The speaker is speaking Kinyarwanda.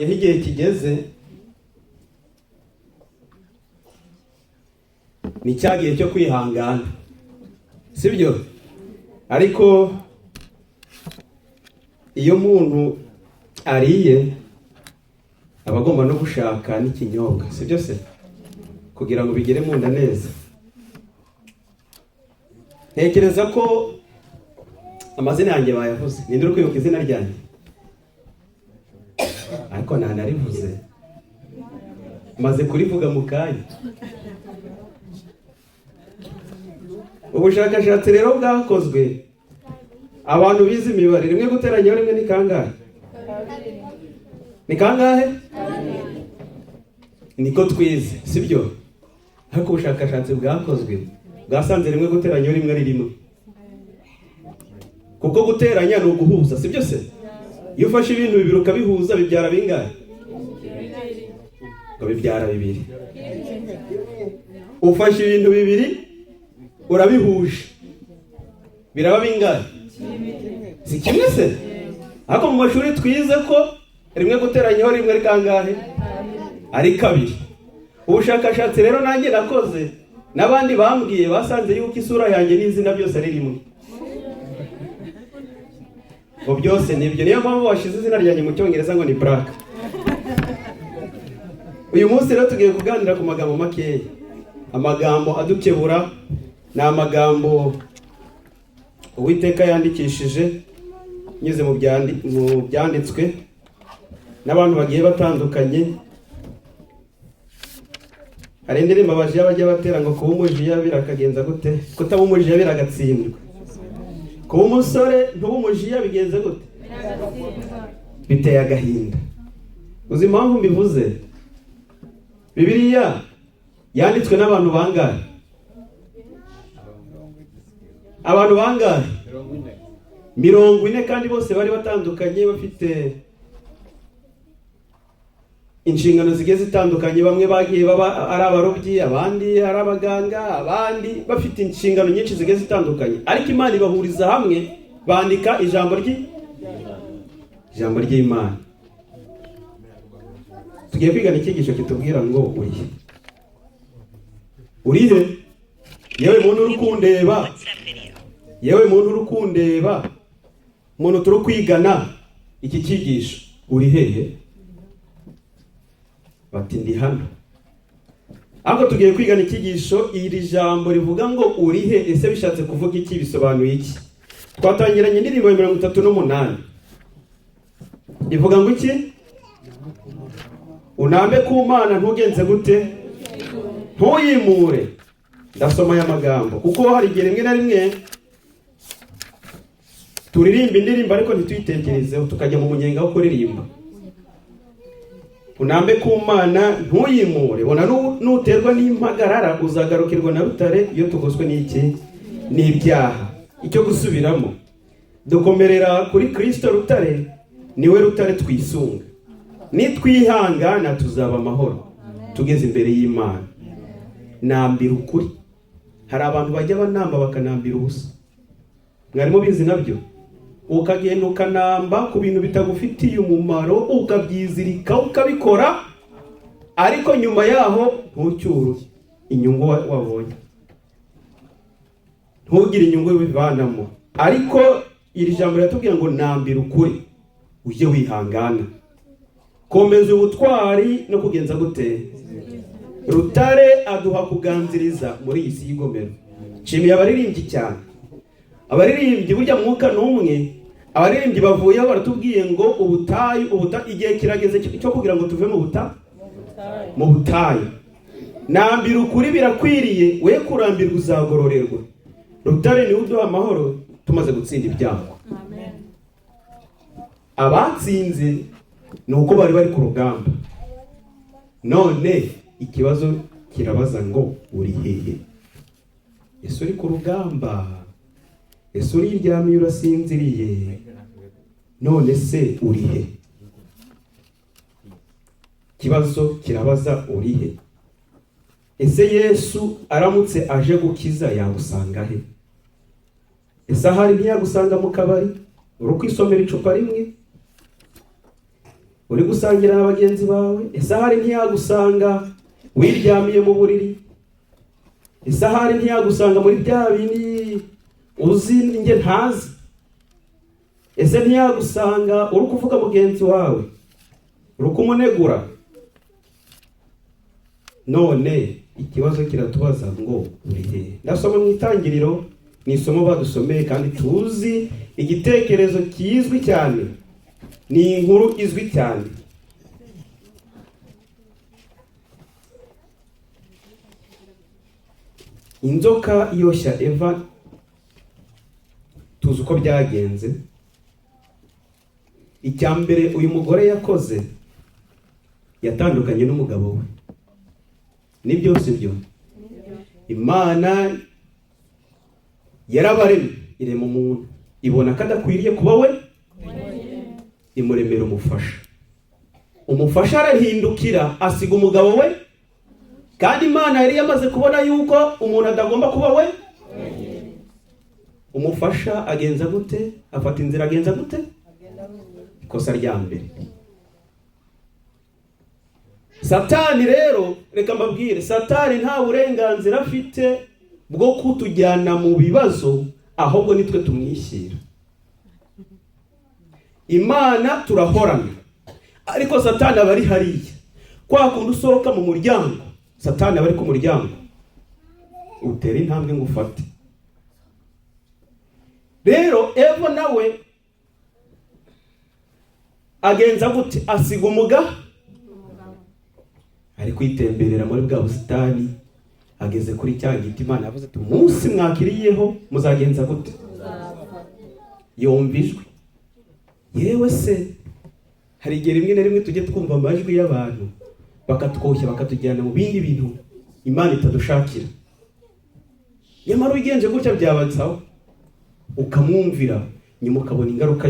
Aho igihe kigeze ni cya gihe cyo kwihangana, sibyo? Ariko iyo umuntu ariye aba agomba no gushaka n'ikinyobwa, sibyo se? Kugira ngo bigere mu nda neza. Ntekereza ko amazina yanjye bayavuze. Ninde uri kwibuka izina ryanjye? Ariko ntanarivuze, maze kurivuga mu kanya. Ubushakashatsi rero bwakozwe, abantu bize imibare, rimwe guteranyaho rimwe ni kangahe? Ni kangahe? Niko twize, sibyo? Ariko ubushakashatsi bwakozwe bwasanze rimwe guteranyaho rimwe ari rimwe, kuko guteranya ni uguhuza, sibyo se? Iyo ufashe ibintu bibiri ukabihuza bibyara bingahe? Ngo bibyara bibiri. Ufashe ibintu bibiri urabihuje, biraba bingahe? Si kimwe se? Ariko mu mashuri twize ko rimwe guteranyaho rimwe ari kangahe? Ari kabiri. Ubushakashatsi rero nanjye nakoze n'abandi bambwiye, basanze yuko isura yanjye n'izina byose ari rimwe, ngo byose nibyo. Niyo mpamvu washize izina ryanjye mu Cyongereza ngo ni Black. Uyu munsi rero tugiye kuganira ku magambo makeya, amagambo adukebura, ni amagambo Uwiteka yandikishije nyuze mu byanditswe n'abantu bagiye batandukanye. Hari indirimbo abajiya bajya batera ngo kuba umujiya birakagenza gute? Kutaba umujiya biragatsindwa. Kuba umusore ntuba umujiya bigenze gute? Biteye agahinda. Uzi impamvu mbivuze? Bibiliya yanditswe n'abantu bangahe? Abantu bangahe? 40, kandi bose bari batandukanye, bafite inshingano zigiye zitandukanye. Bamwe bagiye baba ari abarobyi, abandi ari abaganga, abandi bafite inshingano nyinshi zigiye zitandukanye, ariko Imana ibahuriza hamwe bandika ijambo ry'Imana. Tugiye kwigana icyigisho kitubwira ngo urihe? Urihe? Yewe muntu uri kundeba, yewe muntu uri kundeba, muntu turi kwigana iki cyigisho, uri hehe? Bati ndi hano. Ariko tugiye kwigana icyigisho, iri jambo rivuga ngo urihe, ese bishatse kuvuga iki? Bisobanuye iki? Twatangiranye indirimbo ya 38 ivuga ngo iki? Unambe ku Mana ntugenze gute? Ntuyimure. Ndasoma aya magambo kuko hari igihe rimwe na rimwe turirimba indirimbo ariko ntituyitekerezeho, tukajya mu munyenga wo kuririmba. Unambe ku Mana ntuyimure, bona nuterwa n'impagarara uzagarukirwa na rutare iyo tugoswe n'iki? N'ibyaha. Icyo gusubiramo, dukomerera kuri Kristo rutare, niwe rutare twisunga. Nitwihangana tuzaba amahoro tugeze imbere y'Imana. Nambira ukuri. Hari abantu bajya banamba bakanambira ubusa, mwari mubizi nabyo? Ukagenda ukanamba ku bintu bitagufitiye umumaro, ukabyizirika ukabikora, ariko nyuma yaho ntucyure inyungu wabonye, ntugire inyungu bivanamo. Ariko iri jambo riratubwira ngo nambira ukuri, ujye wihangana, komeza ubutwari no kugenza gute? Rutare aduha kuganziriza muri iyi si y'igomero. Nshimiye abaririmbyi cyane. Abaririmbyi burya mwuka n'umwe, abaririmbyi bavuyeho baratubwiye ngo ubutayu, igihe kirageze cyo kugira ngo tuve mu butayu. Nambira ukuri birakwiriye, we kurambirwa uzagororerwa. Rutare niwe uduha amahoro tumaze gutsinda ibyago. Abatsinze ni uko bari bari ku rugamba. None ikibazo kirabaza ngo uri hehe? Ese uri ku rugamba? Ese uriryamiye urasinziriye? None se uri he? Ikibazo kirabaza uri he? Ese Yesu aramutse aje gukiza yagusanga he? Ese ahari ntiyagusanga mu kabari uri kwisomera icupa rimwe? Uri gusangira na bagenzi bawe? Ese ahari ntiyagusanga wiryamiye mu buriri? Ese ahari ntiyagusanga muri bya bindi uzi njye ntazi? Ese ntiyagusanga uri kuvuga mugenzi wawe, uri kumunegura? None ikibazo kiratubaza ngo: uri hehe? Ndasoma mu Itangiriro, ni isomo badusomeye kandi tuzi, igitekerezo kizwi cyane, ni inkuru izwi cyane. Inzoka yoshya Eva, tuzi uko byagenze. Icya mbere uyu mugore yakoze, yatandukanye n'umugabo we. Ni byose byo Imana yarabaremye, irema umuntu, ibona ko adakwiriye kuba we, imuremera umufasha. Umufasha arahindukira, asiga umugabo we, kandi Imana yari yamaze kubona yuko umuntu atagomba kuba we. Umufasha agenza gute? Afata inzira, agenza gute? Ikosa rya mbere. Satani rero, reka mbabwire, Satani nta burenganzira afite bwo kutujyana mu bibazo, ahubwo nitwe tumwishyira. Imana turahorana, ariko Satani aba ari hariya. Kwa kundi usohoka mu muryango, Satani aba ari ku muryango, utera intambwe ngo ufate. Rero Eva nawe agenza gute? Asiga umuga, ari kwitemberera muri bwa busitani, ageze kuri cya giti Imana yavuze ati: "Umunsi mwakiriyeho muzagenza gute?" Yumva ijwi. Yewe se, hari igihe rimwe na rimwe tujye twumva amajwi y'abantu bakatwoshya, bakatujyana mu bindi bintu Imana itadushakira. Nyamara ubigenje gutya byaba sawa, ukamwumvira, nyuma ukabona ingaruka.